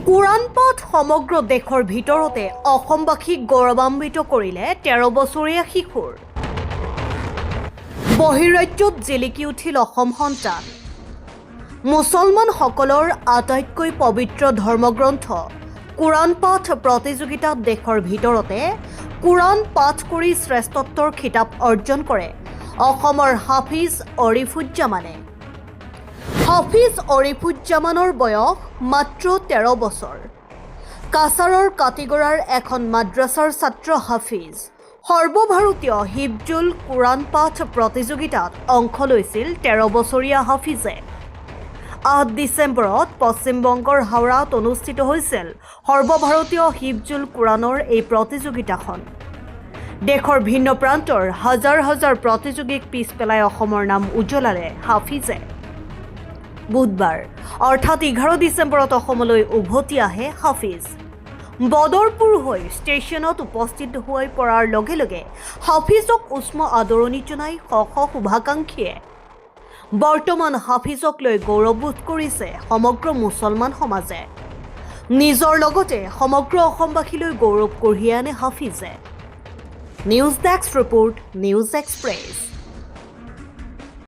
কোৰাণ পাঠ সমগ্ৰ দেশৰ ভিতৰতে অসমবাসীক গৌৰৱান্বিত কৰিলে 13 বছৰীয়া শিশুৰ। বহিৰাজ্যত জিলিকি উঠিল অসম সন্তান। মুছলমানসকলৰ আটাইতকৈ পবিত্ৰ ধৰ্মগ্ৰন্থ কোৰাণ পাঠ প্ৰতিযোগিতাত দেশৰ ভিতৰতে কোৰাণ পাঠ কৰি শ্ৰেষ্ঠত্বৰ খিতাপ অৰ্জন কৰে অসমৰ হাফিজ অৰিফুজ্জামানে। হাফিজ অৰিফুজ্জামানৰ বয়স মাত্ৰ 13 বছৰ। কাছাৰৰ কাটিগড়াৰ এখন মাদ্ৰাছাৰ ছাত্ৰ হাফিজ। সৰ্বভাৰতীয় হিফজুল কোৰাণ পাঠ প্ৰতিযোগিতাত অংশ লৈছিল 13 বছৰীয়া হাফিজে। 8 ডিচেম্বৰত পশ্চিমবংগৰ হাওৰাত অনুষ্ঠিত হৈছিল সৰ্বভাৰতীয় হিফজুল কোৰাণৰ এই প্ৰতিযোগিতাখন। দেশৰ ভিন্ন প্ৰান্তৰ হাজাৰ হাজাৰ প্ৰতিযোগীক পিছ পেলাই অসমৰ নাম উজ্বলালে হাফিজে। বুধবাৰ অৰ্থাৎ 11 ডিচেম্বৰত অসমলৈ উভতি আহে হাফিজ। বদৰপুৰ হৈ ষ্টেচনত উপস্থিত হৈ পৰাৰ লগে লগে হাফিজক উষ্ম আদৰণি জনাই শ শ শুভাকাংক্ষীয়ে। বৰ্তমান হাফিজক লৈ গৌৰৱবোধ কৰিছে সমগ্ৰ মুছলমান সমাজে। নিজৰ লগতে সমগ্ৰ অসমবাসীলৈ গৌৰৱ কঢ়িয়াই আনে হাফিজে। News desk report, news express.